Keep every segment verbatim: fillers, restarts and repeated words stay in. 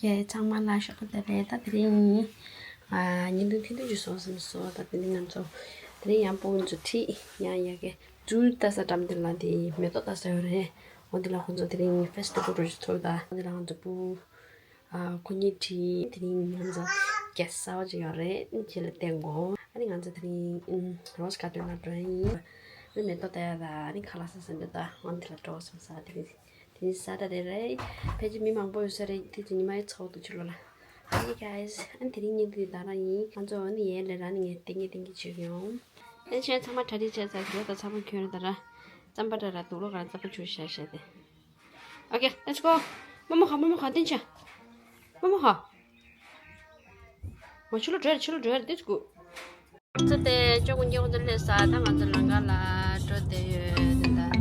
ཡ། ཚང་མ་ལ་ཞོགས་པ་བདེ་ལེགས། ད་དེ་རིང་ཨ་བརྙན་ཐུང་ཐུང་ཐུང་ཅིག་བཟོ་བསམ་སོང་། ད་དེ་རིང་ང་ཚོ་དེ་རིང་ཡང་སྤུ་གུ་ཚོ་ཁྲིད་ཡང་ཡ་གི་ཇུ་ལྟ་ས་འགྲམ་དེ་ལ་དེ་མེ་ཏོག་ལྟ་ས་ཡོད་རེད། འོ་དེ་ལ་ཁོང་ཚོ་དེ་རིང་ཕེ་སི་ཊི་ཝལ་འགྲོ་རྒྱུ་ཐུག་ད། འོ་དེ་ལ་ང་ཚོ་སྤུ་གུ་ཨ་ཁོ་གཉིས་ཁྲིད་དེ་རིང་ང་ཚོ་གེ་སི་ཊི་ཧའོ་སི་ཅིག་ཡོད་རེད། ཁྱེད་ལ་བསྟན་དགོ། ཨ་ནི་ང་ཚོ་དེ་རིང་ཨུམ་རོ་སི་གར་ཌེན་ལ་འགྲོ་ཡ་ཡིན། ཨ་ནི་མེ་ཏོག་ལྟ་ཡ་ད་ཨ་ནི་ཁ་ལག་ཟ་ས་འདི་ད་འོ་དེ་ལ་འགྲོ་སོང་ས། དེ་རིང་དེ་རིང་སེ་ཊར་ཌེ་རེད། ཕལ་ཆེར་མི་མང་པོ་ཡོད་ས་རེད། དེ་ཚོ་ཉི་མ་ཡི་ཚོགས་འདུ་ཕྱི་ལོགས་ལ། Hey guys, ཨ་ནི་དེ་རིང་བརྙན་ཐུང་ད་རང་ཡིན། ང་ཚོ་ཨ་ནི་ཡན་ལས་རང་ནི་ངས་ཏིང་ངེ་ཏིང་གི་བྱེད་ཀྱི་ཡོང་། ཨ་ནི་ཁྱེད་ཚང་མ་གྲ་སྒྲིག་བྱས་ཚར། གྱོད་དང་ཚང་མ་གྱོན་རེད། ད་ར་རྩམ་པ་འདྲ་ར་དུག་ལོག་ག་ར་རྩམ་པ་ཆུ་བཞག་བཞག་དེ། Okay, let's go. མོ་མོ་ཧ། མོ་མོ་ཧ། ཏིན་ཆ། མོ་མོ་ཧ། ང་ཕྱི་ལོགས་འགྲོ་ཡ་རེད། ཕྱི་ལོགས་འགྲོ་ཡ་རེད། Let's go. ཚེ་དེ་ཅོག་གུ་ཉེ་བོ་འདི་སླེབས་ས། ད་ང་ཚོ་ལམ་ཁ་ལ་འགྲོ་བསྡད་ཡོད་དེ་འདྲ།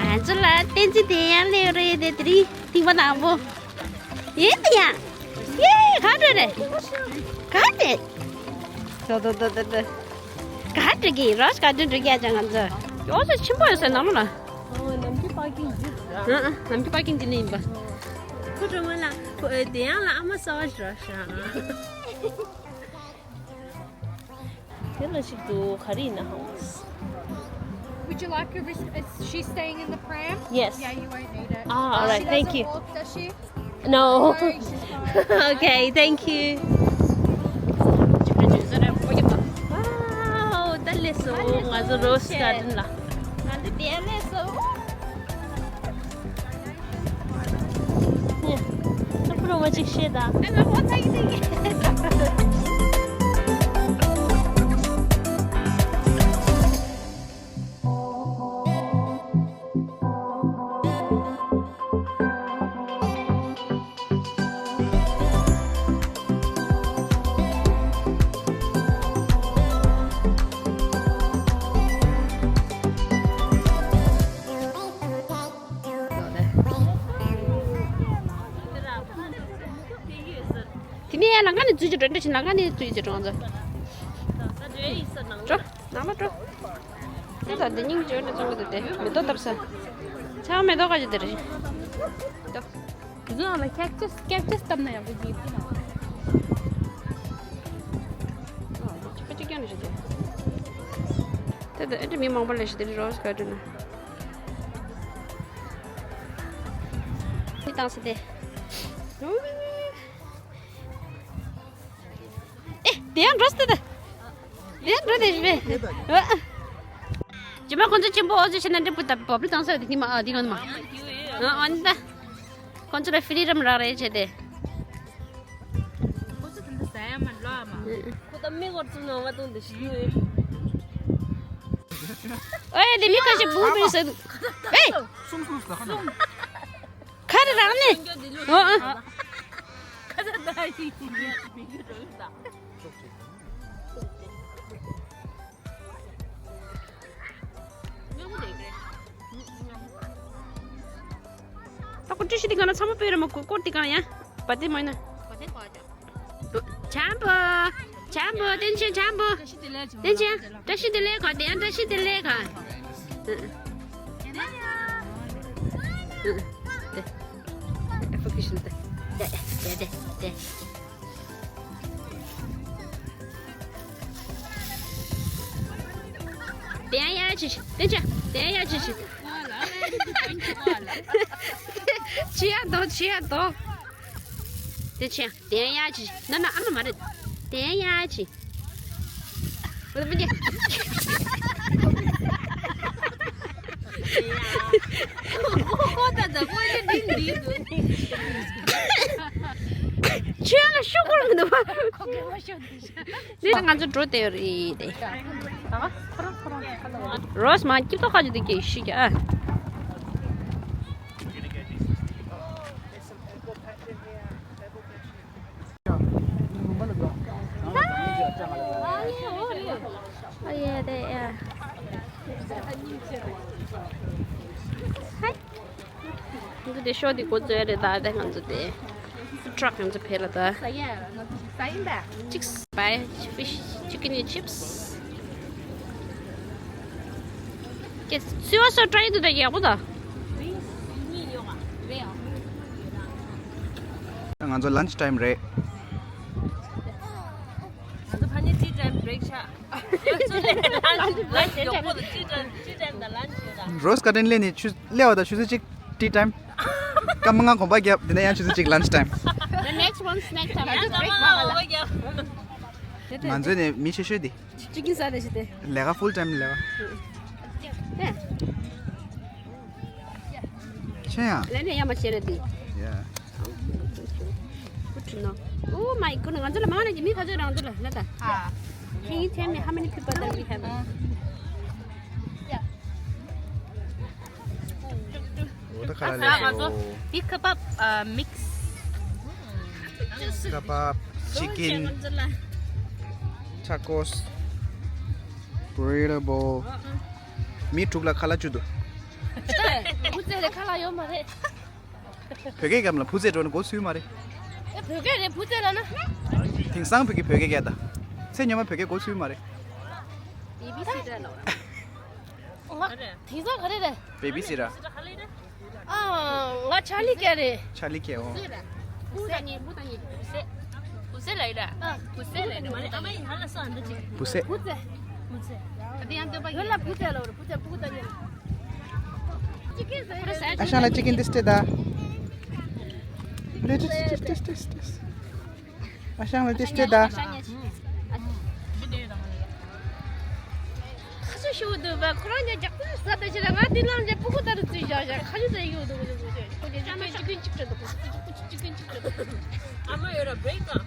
ང་ཚོ་ལ་བསྟན་འཛིན་དེ་ཡང་སླེབས་རེད་དེ། དེ་རིང་ཐིག་པ་དང་པོ། ཡེ་དེ་ཡང་། ཡེ་ག་འགྲོ་རེད། ག་འགྲོ། དོ་དོ་དོ་དོ་དོ། ག་འགྲོ་གི། རོ་སི་གར་ཌེན་འགྲོ་གི་ཡ་ཅང་ང་ཚོ། ཡོ་ཚོ་ཆེན་པོ་ཡོད་ས་ནང་ལོགས་ལ། ཨོ་ནམ་རྒྱུན་པར་ཀིང་འདི། ཨ་ཨ་ནམ་རྒྱུན་པར་ཀིང་འདི་ནས་ཡིན་པ། ཁོ་སྒྲོལ་མ་ལགས། ཁོ་ཨེ་དེ་ཡང་ལ་ཨ་མ་གསར་པ་འགྲོ་ཤག་དེ་ལ་ཞིག་འདུག་ག་རེ་ཡིན་ན་ཧང་། Would you like her? Is she staying in the pram? Yes. Yeah, you won't need it. Ah, all right, thank you. She doesn't walk, does she? No. Sorry, she's fine. Okay, thank you. Wow, ད་སླེབས་སོང་། ང་ཚོ་རོ་སི་གར་ཌེན་ལ། ང་ཚོ་དེ་སླེབས་སོང་། ཨ་ཁུ་རོ་མ་ཅིག་ཤེས་དང་། དེ་ནས་ལམ་ཁ་ནས་འཛུལ་གྱི་འགྲོ། འགྲོ་ཕྱིན་ལམ་ཁ་ནས་འཛུལ་གྱི་འགྲོ་ང་ཚོ། འགྲོ། ནང་ལ་འགྲོ། དེ་ད་འདི་སྙིང་རྗེ་འདྲ་ཙམ་གྱི་འདུག་དེ་མེ་ཏོག་བཏབ་ས། ཚང་མ་མེ་ཏོག་ག་ཅིག་དེ་རེད། འདུག་དེ་ཚོ་ནང་ལ་ཁེག་ཅིས་ཁེག་ཅིས་བཏབ་ན་ཡག་པོ་གྱིས། ཨ་ཅིག་ཀྱང་རེད་དེ། དེ་ད་ཨེ་འདྲ་མི་མང་པོ་ལས་ཤི་དེ་རི་རོ་སི་གར་ཌེན་ན། མི་བཏང་ས་དེ། ཨེ་དེ་ཡང་འགྲོ་སྟེ་ད། དེ་ཡང་འགྲོ་དེ་ཞིག་རེད། ཨ། རྗེས་མ་ཁོང་ཚོ་ཆེན་པོ་འོ་ཚོད་བྱས་ན་འདྲེ་པོ་ད་བབ་རི་གཏོང་ས་ཡོད་དེ་ཉི་མ་ཨ་དེ་གང་མ། ཨ་ཨ་ནི་ད། ཁོང་ཚོ་ལ་ཧྥི་རི་ཌམ་རག་རེད་བྱས་ཏེ། ཁོ་ཚོ་དེ་འདྲ་ཟ་ཡ་མ་ལོ་ཨ་མ། ཁོ་ད་མི་སྐོར་ཚུགས་ནང་མ་བཏུང་དེ་ཞིག་ཡོད། ཨོ་ཡ་དེ་མི་ཁ་ཤས་བུ་བུ་ཟ་འདུག་ཨེ། སུང་སུང་ཟ་ཁ་ན། ཁ་རེ་རང་ནས། ཨོ་ཨ། ཁ་ཚ་ད་ཡིན་ཡ་མི་གི་རོལ་ད། ད་ཁོ་ཀྲི་ཤི་དེ་ག་ན་ཚང་མ་སྤོས་ར་མ་ཁོ་སྐོར་དེ་ག་ན་ཡ། བ་དེ་མ་ཡིན་ན། བྱམས་པོ། བྱམས་པོ། བསྟན་ཆེན་བྱམས་པོ། བསྟན་ཆེན། བཀྲ་ཤིས་བདེ་ལེགས་ག་དེ་ཡང་བཀྲ་ཤིས་བདེ་ལེགས་ག་དེ། ཨེ་ཕོ་ཁི་ཤིན་དེ། དེ་དེ་དེ་དེ། དེ་ཡང་ཡ་ཅི་ཞིག་དེ་ཅི་དེ་ཡང་ཡ་ཅི་ཞིག་ཅི་ཡ་དོ་ཅི་ཡ་དོ། དེ་ཅི་དེ་ཡང་ཡ་ཅི་ན་ན་ཨ་ན་མ་རེད། དེ་ཡང་ཡ་ཅི། ཁོ་ད་ད་ཁོ་ཅི་འདི་འདི་འདུག་ཁྱོད་ལ་ཤོག་གོ་མི་འདུག་ཁོ་ག་བ་ཤོག་འདི། ནི་ང་ཚོ་འགྲོ་བསྡད་ཡོད་རེད་དེ། རོས་མ་སྐྱིད་ཏོག་ཁ་ཅིག་དེ་སྐྱེ་ཤི་ཀྱ། ཨ་ཡེ་དེ་ཡ། ཧའི། ང་ཚོ་དེ་ཤོ་དེ་འགོ་བཙུགས་རེད་ད། དེ་ང་ཚོ་དེ་ཕུཌ་ཊྲག་ང་ཚོ་ཕེ་ལ་ད། ཅིག་སི་པའི་ཕིཤ་ཅི་ཀིན་ཆིབ་སི། ཀྱེ་སུས་བ་སོ་ཊི་རའི་དུ་ད་ཡག་པོ་ད། ང་ཚོ་ལན་ཆི་ཊའིམ་རེད། ང་ཚོ་ཕ་ནི་ཊི་ཊའིམ་བྷི་རེག་ཆགས། ང་ཚོ་ལན་ལན་ཡག་པོ་ད། ཊི་ཊའིམ་ཊི་ཊའིམ་དང་ལན་ཆི་ཡོད་ད། རོ་སི་གར་ཌེན་སླེབས་ནས་ཆུ་སླེབས་པ་དང་ཆུ་ཚོད་གཅིག་ཊི་ཊའིམ། སྐར་མ་ལྔ་གོམ་པ་བརྒྱབ། དེ་ནས་ཡང་ཆུ་ཚོད་གཅིག་ལན་ཆི་ཊའིམ། The next one, snack time. ཡང་སྐར་མ་ལྔ་གོམ་པ་བརྒྱབ། ང་ཚོ་ནས་མི་ཆེ་ཤོས་འདི། ཅི་ཀིན་ཟ་རེ་ཞིག་སྟེ། ལས་ཀ་ཕུལ་ཊའིམ་ལས་ཀ། ཨེ། ཆེ་ཡང་། ལས་ནས་ཡ་མ་བྱེད་རེད་དེ། Yeah. Good to know. Oh my goodness. ང་ཚོ་ལ་མང་ནས་ཀྱི་མི་ཁ་ཚོད་རང་ཚོ་ལ་ལ་ད། Can you tell me how many people that we have? འོ་ད་ཁ་ལག་ལས་ང་ཚོ་སོ། Big kebab, uh, mix. Kebab, chicken, tacos, burrito bowl. མི་དྲུག་ལ་ཁ་ལག་བཅུ་འདུག་ཨུ་ཙེ་རེ་ཁ་ལག་ཡོད་མ་རེད། བོད་སྐད་སྐམ་ལ་བུ་ཙེ་འགྲོ་ན་གོ་ཚུལ་མ་རེད། ཨེ་བོད་སྐད་རེད་བུ་ཙེ་ལ་ན། དེང་སང་བོད་ཀྱི་བོད་སྐད་སྐད་ད། ཚེ་སྔོན་མ་བོད་སྐད་གོ་ཚུལ་མ་རེད། བེ་བི་སི་ཊར་ལ། ང་དེང་སང་ག་རེ་རེད། བེ་བི་སི་ཊར། ཨ། ང་ཆར་ལི་ཀེ་རེད། ཆར་ལི་ཀེ་འོ། བུ་ད་ཉེ་བུ་ད་ཉེ། བུ་སེ་ལ་ཡིན་ད། བུ་སེ་ལ་ཡིན་ད། བུ་སེ། བུ་ཙེ། བུ་ཙེ། ད་དེ་ཡང་སྟོན་པ་ཡོད་ལ་བུ་ཙེ་ལ་བུ་ཙེ་བུ་ད་ཉེ། ཨ་ཞང་ལ་ཅི་ཀིན་ཏིས་ཏེ་ད། ལེ་ཏིས་ཏིས་ཏིས་ཏིས། ཨ་ཞང་ལ་ཏིས་ཏེ་ད། ཁ་ཆུ་ཤོར་འདུག་པ། ཁོ་རང་ཉལ་རྒྱག་ཏུ་ས་ད་ཆི་ལ་ང་དེ་ལ་ཉལ་སྤུ་གུ་ལྟར་བཙུགས་བཞག་བཞག་ཁ་ཆུ་ཟ་ཡོད་འདུག་ཁོ་ཆུ་ཆུ་ཆུ་ཆུ་ཅི་ཀུན་ཅི་ཀྲི་འདུག་ཅི་ཀུན་ཅི་ཀྲི་འདུག་ཨ་མ་ཡོད་ར་བྷི་རེག་དང་།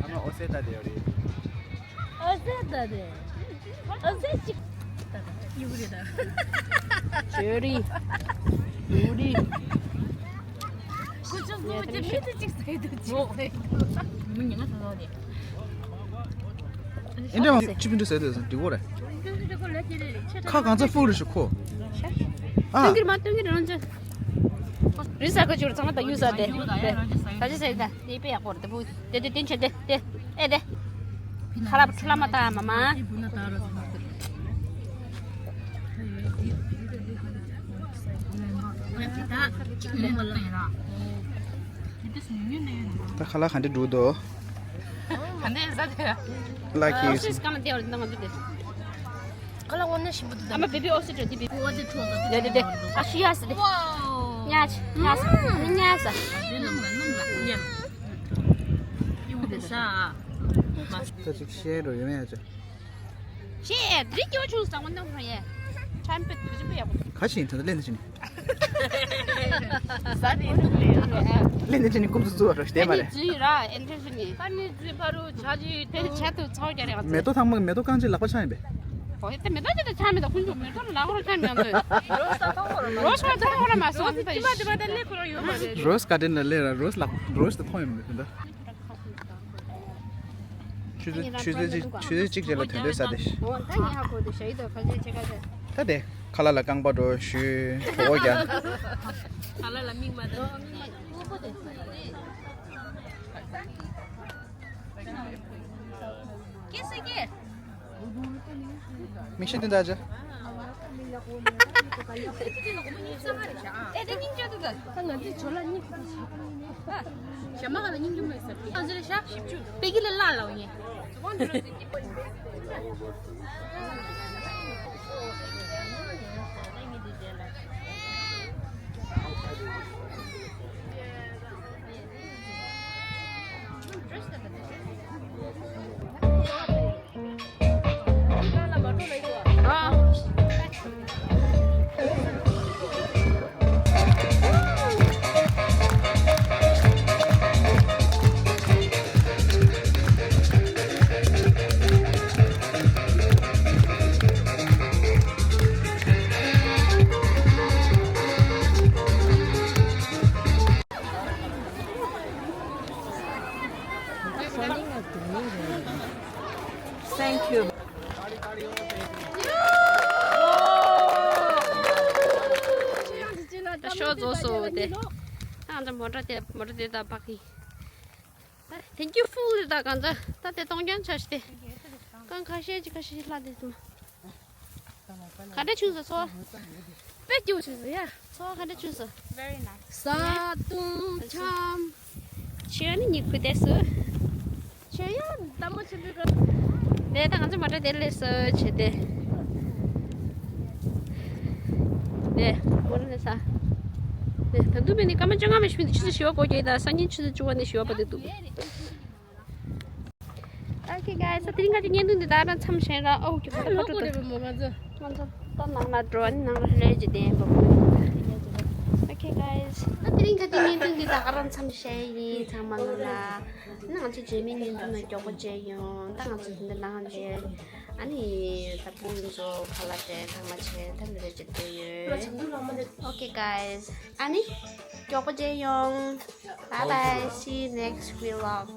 ཨ་མ་ཨོ་སེ་ད་དེ་ཡོད་རེད། ཨོ་སེ་ད་དེ། ཨོ་སེ་ཅིག་ཡུ་རི་ད། ཅེ་རི། ཡུ་རི། ཁོ་ཆུ་ཟོ་ཅི་མི་དེ་ཅིག་ཟེར་དུ་ཅིག་ཟེར། མི་ཉི་མ་ཟ་ཟ་དེ། ཨེ་འདྲ་མ་ཅི་ཕི་འདྲ་ཟེར་དུ་ཟེར་འདི་གོ་རེད། ཁ་གང་ཚ་ཕུག་རེ་ཞུ་ཁོ། ཨ། སྟོན་གྱི་མ་སྟོན་གྱི་རང་ཅི། རི་ས་ཁ་ཆུར་ཚང་མ་ད་ཡུ་ཟ་དེ། ད་ཅི་ཟེར་ད། དེ་དཔེ་ཡག་པོ་རེད་དེ་བུ། དེ་དེ་དེ་ཆེ་དེ་དེ། ཨེ་དེ། ཁ་ལག་ཁྲུ་ལ་མ་ཏང་མ་མ། ད་ཁ་ལག་ག་འདྲ་འགྲོ་འདུག་ག་འདྲ་ཟ་དེ། ལ་ཁི་ཨོ་སི་སི་ཀ་མ་དེ་བར་ནང་འདུག་དེ། ཁ་ལག་དངོས་གནས་ཞིམ་པོ་འདུག་ཨ་མ་བེ་བི་ཨོ་སི་ཏྲ་དེ་བེ་བི་ཨོ་སི་ཏྲ་དེ་དེ། ཨ་ཤི་ཡ་སི་དེ། ཉ་ཆ་ཉ་ས་ཉ་ས། དེ་ནམ་ལ་ནམ་ལ་ཉ། ཡུ་དེ་ས། ད་ཅིག་ཤེས་རོ་ཡོད་མེད་ཅེ། ཤེས་རི་ཀྱོ་ཆུང་ས་ངོ་ནམ་ཧ་ཡེ། ཆམ་པེ་དུ་ཅི་པེ་ཡ་གོ། ག་ཤིན་ཐ་ལེན་ཅིན། ཟ་དེ་དུ་ལེ་ར། ལེན་ཅིན་ཀུམ་སུ་ཙུ་རོ་ཤྟེ་མ་རེ། ཛི་ར་ཨེན་ཏྲེ་ཤི་ནི། ཨ་ནི་ཛི་ཕ་རུ་ཆ་ཅི་དེ་ཆ་དུ་ཚོ་རྒྱ་རེ་ང་། མེ་ཏོག་ཐང་མ་མེ་ཏོག་གང་ཅི་ལག་པ་ཆ་ཡིན་པས། ཨོ་ཡེ་དེ་མེ་ཏོག་ཅི་དེ་ཆ་མེ་ཏོག་ཁུན་ཅུ་མེ་ཏོག་ལག་པ་ཆ་མེ་ཏོག་རོ་ཤ་ཚ་ཁོ་ར་མ་སོ་ཏི་ད་ཡི། རོ་སི་གར་ཌེན་ལ་ལེ་ར་རོ་སི་ལག་རོ་སི་ཐོང་ཡོད་མེད་དེ་འདྲ། ཆུ་ཚོད་ཆུ་ཚོད་གཅིག་ཆུ་ཚོད་གཅིག་རྗེས་ལ་དོན་དོན་ཟ་དེ། ད་དེ་ཁ་ལག་ལ་རྐང་པ་འགྲོ་ཞུ་གོ་གོ་རྒྱ། མིག་ཤེལ་དེ་འདྲ་ཅི། ཨེ་དེ་སྙིང་རྗེ་འདུག་ག་ད་ང་ཚོའི་ཇོ་ལ་སྙིང་རྗེ་འདུག་ཞྭ་མ་ག་ལ་སྙིང་རྗེ་མ་ཡིན་ས། ང་ཚོ་ལ་ཞྭ་བཞི་བཅུ་པེ་ཀི་ལ་བརླག་ལ་འོ་ངས། Thank you. ད་ཤོ་རྫོགས་སོང་དེ། ཨ་ད་མོ་ཊ་དེ་མོ་ཊ་དེ་ད་བག་གི། ད་thank you full ད་གང་ད་ད་དེ་གཏོང་རྐྱང་ཆ་ཤི་དེ། རྐང་ཁ་ཤས་ཅིག་ཁ་ཤས་ཤིག་ལྷག་དེ་དུ་མ། ག་འདྲ་བྱུང་སོང་། ཚོར་བ་དཔེ་སྐྱིད་པོ་བྱུང་སོང་ཡ། ཚོར་བ་ག་འདྲ་བྱུང་སོང་། Very nice. བཟའ་བཏུང་འཆམ། ཆོས་ནི་ཉིད་ཁུ་དེ་སུ། ཆོས་ཡ་དམ་པོ་ཆེན་པོའི་སྐབས། དེ་ད་ང་ཚོ་མ་གྲོ་དེ་ལས་སུ་བྱེད་དེ། དེ་མོ་ར་ལས་ས། དེ་ད་དུང་མེད་ནི་སྐར་མ་བཅོ་ལྔ་མ་ཞིག་མི་འདུག་ཆུ་ཚོད་བཞི་པ་འགོར་གྱི་ཡོད། ད་སང་ཉིན་ཆུ་ཚོད་བཅུ་པ་ནས་བཞི་པ་བར་དུ་འདུག Okay guys, ད་དེ་རིང་ཁ་ཅིག་བརྙན་ཐུང་འདི་ད་རང་མཚམས་བཞག་ར། ཨོ་ཀྱི་ཁ་ཁ་ཁ་ཁྲོ་དུ། ང་ཚོ་ད་ནང་ལ་འགྲོ་ནི་ནང་ལ་ལས་ཀྱི་བདེན་པ། Okay guys, ད་དེ་རིང་ཁ་ཅིག་བརྙན་ཐུང་འདི་ད་ག་རང་མཚམས་བཞག་ཡིན། ཚང་མ་ལ་ན་ང་ཚོ་རྗེས་མའི་བརྙན་ཐུང་ནང་མགྱོགས་པོ་མཇལ་ཡོང་། ད་ང་ཚོ་འདི་འདྲ་ནང་ལས་ཨ་ནི་ད་སྤུན་ཚོ་ཁ་ལག་དེ་ཚང་མ་བྱས་ད་འདི་འདྲ་ཅིག་བསྡད་ཡོད། Okay guys, ཨ་ནི་མགྱོགས་པོ་མཇལ་ཡོང་། Bye bye, see you next vlog.